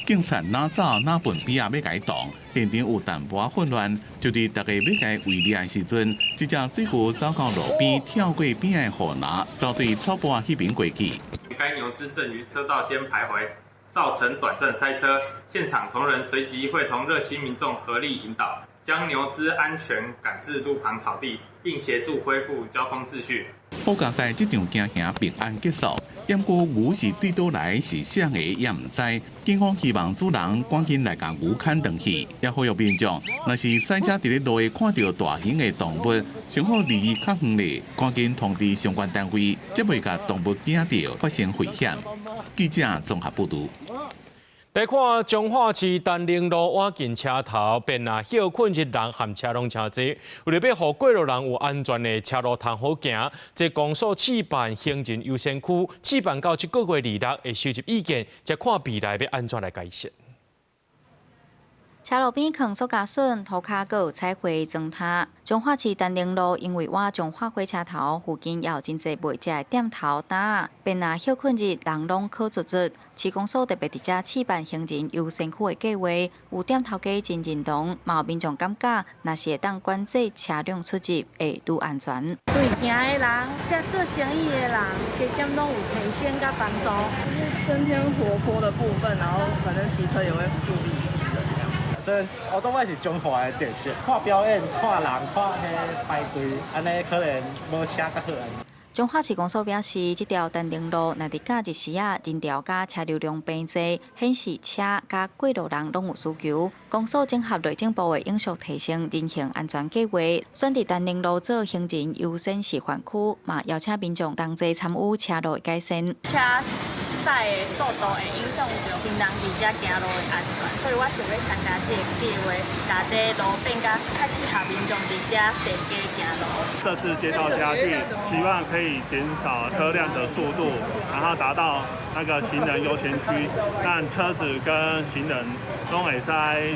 Speaker 9: 警察哪走哪奔邊仔欲共伊擋，現場有淡薄仔混亂。就佇大家欲共伊圍掠的時陣，這隻水牛走到路邊，跳過邊仔的護欄，走對草坡仔彼邊過去。
Speaker 18: 該牛隻正於車道間徘徊，造成短暫塞車。現場同仁隨即會同熱心民眾合力引導，將牛隻安全趕至路旁草地，並協助恢復交通秩序。
Speaker 9: 好佳哉這場驚嚇平安結束。毋過牛是對佗來是啥个也毋知。警方希望主人趕緊來共牛牽轉去，也呼籲民眾，若是駛車佇咧路下看著大型的動物，上好離伊較遠咧，趕緊通知相關單位，才袂共動物驚著發生危險。記者綜合報導。
Speaker 1: 來看彰化市丹寧路倚近車頭，便啊歇睏日人和車攏誠濟，為著欲予過路人有安全的車路通好行，這公所試辦行人優先區，試辦到這個月26會收集意見，才看未來欲按怎來改善。
Speaker 16: 車路邊囥塑膠筍，塗跤閣有彩繪磚塔。彰化市丹寧路因為倚彰化火車頭附近也有真濟賣食的店頭擔，便若歇睏日人攏可足足。市公所特別佇遮試辦行人優先區的計劃，有店頭家真認同，嘛有民眾感覺，若是會當管制車輛出入，會愈安全。
Speaker 20: 對行的人，遮做生意的人，加減攏有提醒佮幫助。
Speaker 22: 就是增添活潑的部分，然後反正騎車也會注意。
Speaker 23: 所以我都愛是彰化的特色，看表演、看人、看彼排隊，按呢可能無車較好。
Speaker 16: 彰化市公所表示，這條丹寧路若佇假日時仔，人潮佮車流量變濟，顯示車佮過路人攏有需求。公所整合內政部的永續提升人行安全計劃，選佇丹寧路做行人優先示範區，嘛邀請民眾同齊參與車路的改善。
Speaker 32: 車駛的速度會影響著行人佇遮行路的安全，所以我想欲參加這个計劃，共這路變甲較適合民眾佇遮踅街行路。
Speaker 33: 設置街道家具，希望可以減少車輛的速度，然後達到那個行人優先區，讓車子跟行人攏會使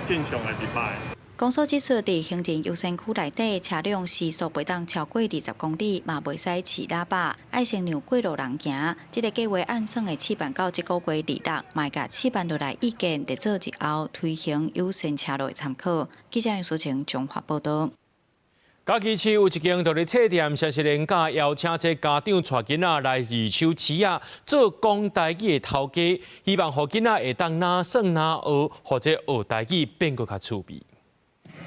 Speaker 33: 正常的入來。
Speaker 2: 公所指出，佇行人優先區內底，車輛時速袂當超過20公里，嘛袂使飼喇叭，愛先讓過路人行。這个計劃按算會試辦到這个月26，嘛會共試辦落來意見，列做日後推行優先車路的參考。記者楊淑晴綜合報導。
Speaker 1: 嘉義市有一間獨立冊店，是連假邀請這家長帶囡仔來二手市仔做講台語的頭家，希望予囡仔會當若耍若學，或者學台語變閣較趣味。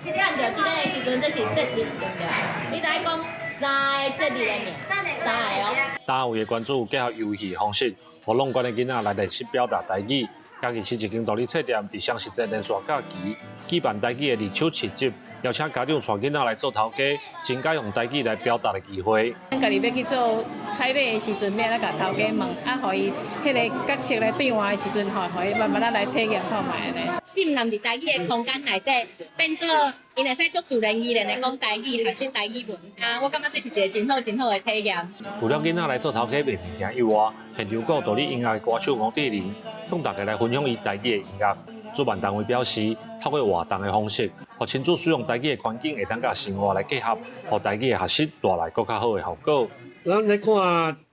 Speaker 4: 這個按著這個的時陣，這是節日對毋對？你著愛講三个節日的名，三个哦。
Speaker 5: 單位的關注結合遊戲方式，予攏管的囡仔來練習表達台語。嘉義市一間獨立冊店佇雙十節連續假期舉辦台語的二手市集。邀請家長帶囡仔來做頭家，增加用台語來表達的機會。
Speaker 6: 咱家己欲去做採買的時陣，欲按怎共頭家問，啊，予伊彼个角色來對話的時陣，吼，予伊慢慢仔來體驗看覓按呢。
Speaker 4: 浸人佇台語的空間內底，變做𪜶會使足自然而然的講台語，學習台語文。啊，我感覺這是一个真好、真好的體驗。
Speaker 5: 除了囡仔來做頭家賣物件以外，現場閣有獨立音樂的歌手吳志玲，向大家來分享伊台語的音樂。主辦單位表示，透過活動的方式，予親子使用台語的環境會當佮生活來結合，予台語的學習帶來閣較好的效果。
Speaker 8: 咱咧看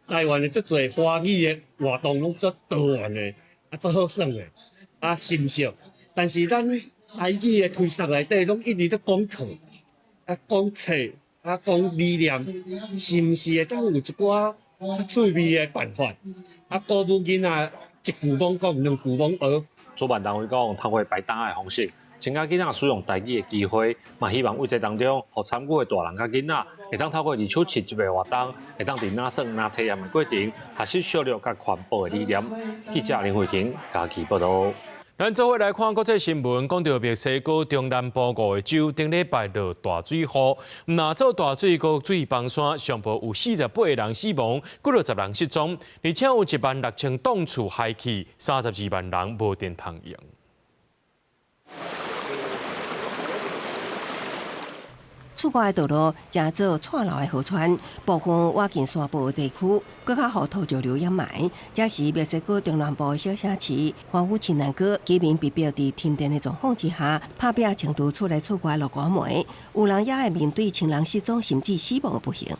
Speaker 8: 台灣的足濟華語的活動，攏足多元的，啊，足好耍的，啊，新鮮。但是咱台語的推廣內底，攏一直咧講課，啊，講冊，啊，講理念，是毋是會當有一寡較趣味的辦法？啊，鼓舞囡仔一句罔講，兩句罔學。
Speaker 5: 主辦單位講，透過擺檔的方式，增加囡仔使用台語的機會，嘛希望為這當中，予參與的大人佮囡仔，會當透過二手市集的活動，會當佇若耍若體驗的過程，學習小綠佮環保的理念。記者林慧婷嘉義報導。
Speaker 1: 咱做伙來看國際新聞，講著墨西哥中南部五個州頂禮拜落大水雨，毋若做大水閣水崩山，上無有48個人死亡，幾落十人失蹤，而且有16000棟厝害去，32萬人無電通用。
Speaker 14: 厝外的道路成做串流的河川，部分倚近山坡的地區，閣較予土石流掩埋。這是墨西哥中南部的小城市，歡呼聖誕節，居民被迫佇停電的狀況之下，拍拚穿佇厝內厝外落雨暝，有人也會面對親人失蹤甚至死亡的不幸。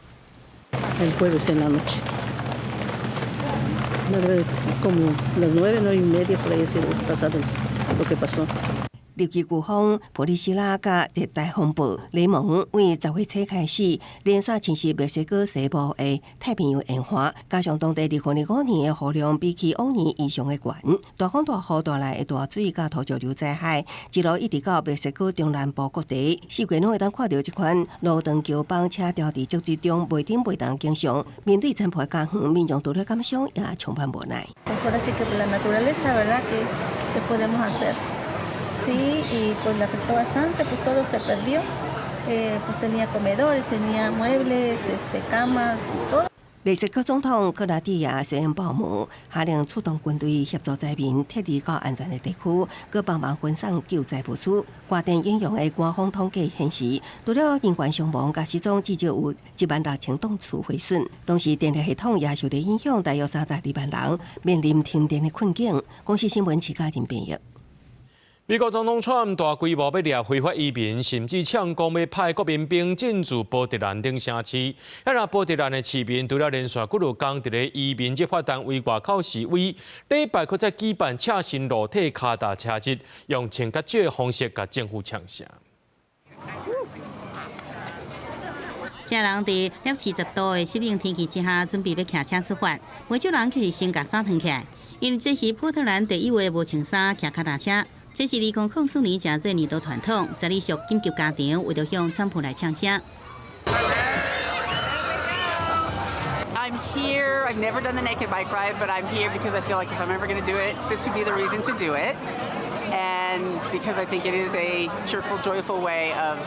Speaker 14: 入境颶風普里希拉佮熱帶風暴雷蒙為10月初開始連續侵襲墨西哥西部的太平洋沿岸，加上當地2025年的雨量比起往年異常的懸，大風大雨帶來的大水佮土石流災害，一路一直到墨西哥中南部各地，四界攏會當看著這款路燈橋綁車吊佇積水中袂振袂動景象。面對殘破家園，民眾除了感傷，也充滿無奈。
Speaker 19: Sí, y pues le afectó bastante, pues todo se perdió. Pues tenía comedores, tenía muebles, camas, todo.
Speaker 14: 墨西哥總統克拉蒂亞雖然報幕，下令出動軍隊協助災民撤離到安全的地區，閣幫忙分送救災物資。外電引用的官方統計顯示，除了人員傷亡佮失蹤，至少有16000棟厝毀損。同時，電力系統也受到影響，大約32萬人面臨停電的困境。公視新聞徐嘉仁編譯。
Speaker 1: 美國總統川普大規模欲掠非法移民，甚至嗆講欲派國民兵進駐波特蘭等城市。啊，若波特蘭的市民除了連續幾落工佇咧移民執法單位外口示威，禮拜閣再舉辦赤身露體跤踏車日，用穿較少的方式共政府嗆聲。
Speaker 16: 這人佇攝氏10度的濕冷天氣之下，準備欲騎車出發，袂少人卻是先共衫脫起來，因為這是波特蘭特有的無穿衫騎跤踏車。這是2004年誠熱年度傳統，十二屬緊急加場，為著向川普來嗆聲。
Speaker 24: I'm here. I've never done the naked bike ride, but I'm here because I feel like if I'm ever going to do it, this would be the reason to do it, and because I think it is a cheerful, joyful way of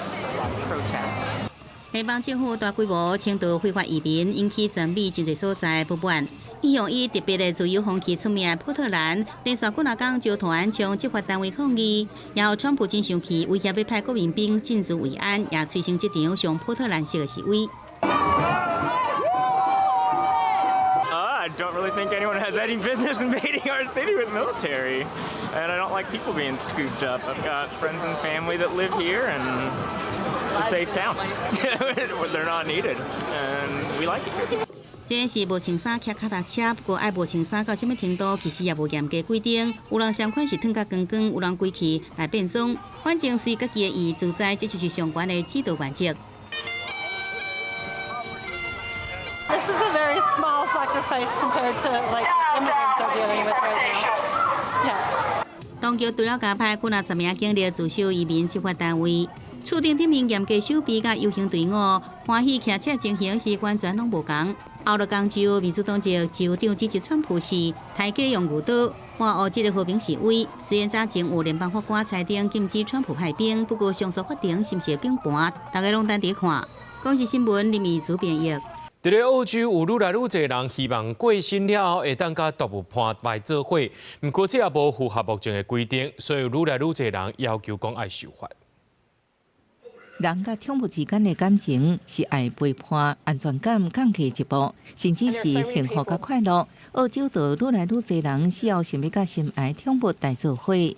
Speaker 24: protest.
Speaker 16: 聯邦政府大規模清除非法移民，引起全美真濟所在不滿。一向以特別的自由風氣出名的波特蘭，連續幾若工就團向執法單位抗議，然後川普真生氣，威脅欲派國民兵進駐維安，也催生這場上波特蘭式的示威。
Speaker 25: I
Speaker 7: Don't really think anyone has any business invading our city with military. And I don't like people being scooped up. I've got friends and family that live here, and it's a safe town. They're not needed, and we like it here.
Speaker 16: 雖然是無穿衫騎跤踏車，不過愛無穿衫到啥物程度，其實也無嚴格規定。有人相款是脫甲光光，有人規氣來變裝，反正隨家己的意自在，這就是上懸的指導原則。
Speaker 10: This is a very small sacrifice compared to like immigrants are dealing with right now. Yeah.
Speaker 16: 當局除了加派幾若十名警力駐守移民執法單位，厝頂頂面嚴格守備佮遊行隊伍，歡喜騎車情形是完全攏無仝。奧勒岡州民主黨籍州長指責川普是刣雞用牛刀，抹黑這个和平示威。雖然早前有聯邦法官裁定禁止川普派兵，不過上訴法庭是毋是會變盤，大家攏等佇看。公視新聞林美主編譯。
Speaker 1: 佇咧澳洲有愈來愈濟人希望過身了後會當佮動物伴埋做伙，毋過這也無符合目前的規定，所以愈來愈濟人要求講愛修法。
Speaker 11: 人佮寵物之間的感情是愛陪伴、安全感降低一步，甚至是幸福佮快樂。澳洲就愈來愈濟人死後想欲佮心愛寵物來做伙。
Speaker 12: I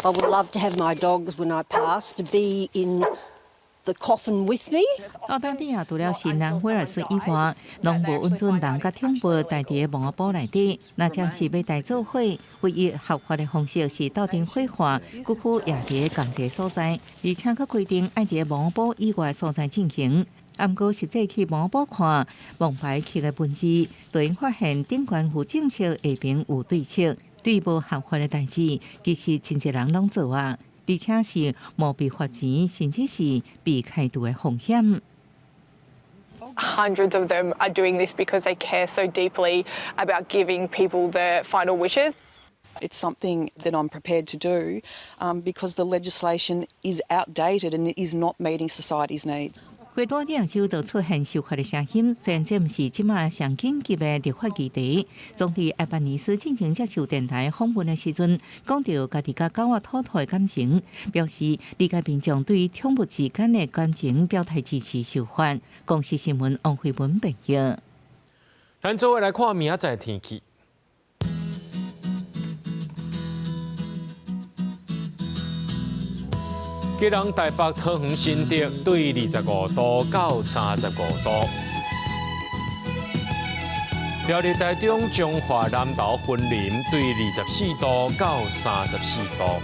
Speaker 12: would love to have my dogs when I pass to be in the coffin with me。
Speaker 11: 澳大利亞除了新南威爾士以外，攏無允准人佮寵物帶佇墓仔埔內底。若將是欲帶做伙，唯一合法的方式是鬥陣火化，骨灰也佇仝一个所在，而且閣規定愛佇墓仔埔以外所在進行。毋過實際去墓仔埔看，墓牌刻的文字，就會發現頂懸有政策，下爿有對策，對無合法的代誌，其實真濟人攏做啊。而且是無被罰錢，甚至是被開除的風險。
Speaker 13: Hundreds of them are doing this because they care so deeply about giving people their final wishes.
Speaker 21: It's something that I'm prepared to do because the legislation is outdated and is not meeting society's needs.
Speaker 11: 維多利亞州就出現修法的聲音，雖然這毋是這馬上緊急的立法議題。總理艾班尼斯進前接受電台訪問的時陣，講著家己佮狗仔兔兔的感情，表示理解民眾對寵物之間的感情，表態支持修法。公視新聞王慧文編譯。
Speaker 1: 咱做伙來看明仔載天氣。基隆、台北、桃園、新竹對25度到35度；苗栗、台中、彰化、南投、雲林對24度到34度；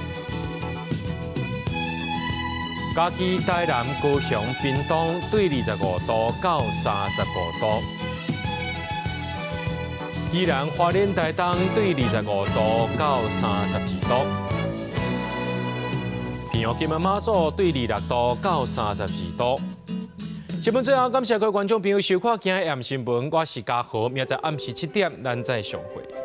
Speaker 1: 嘉義、台南、高雄、屏東對25度到35度；宜蘭、花蓮、台東對25度到32度。屏東金門馬祖對26度到32度。新聞最後，感謝各位觀眾朋友收看今日暗新聞，我是嘉豪，明仔載暗時7點，咱再相會。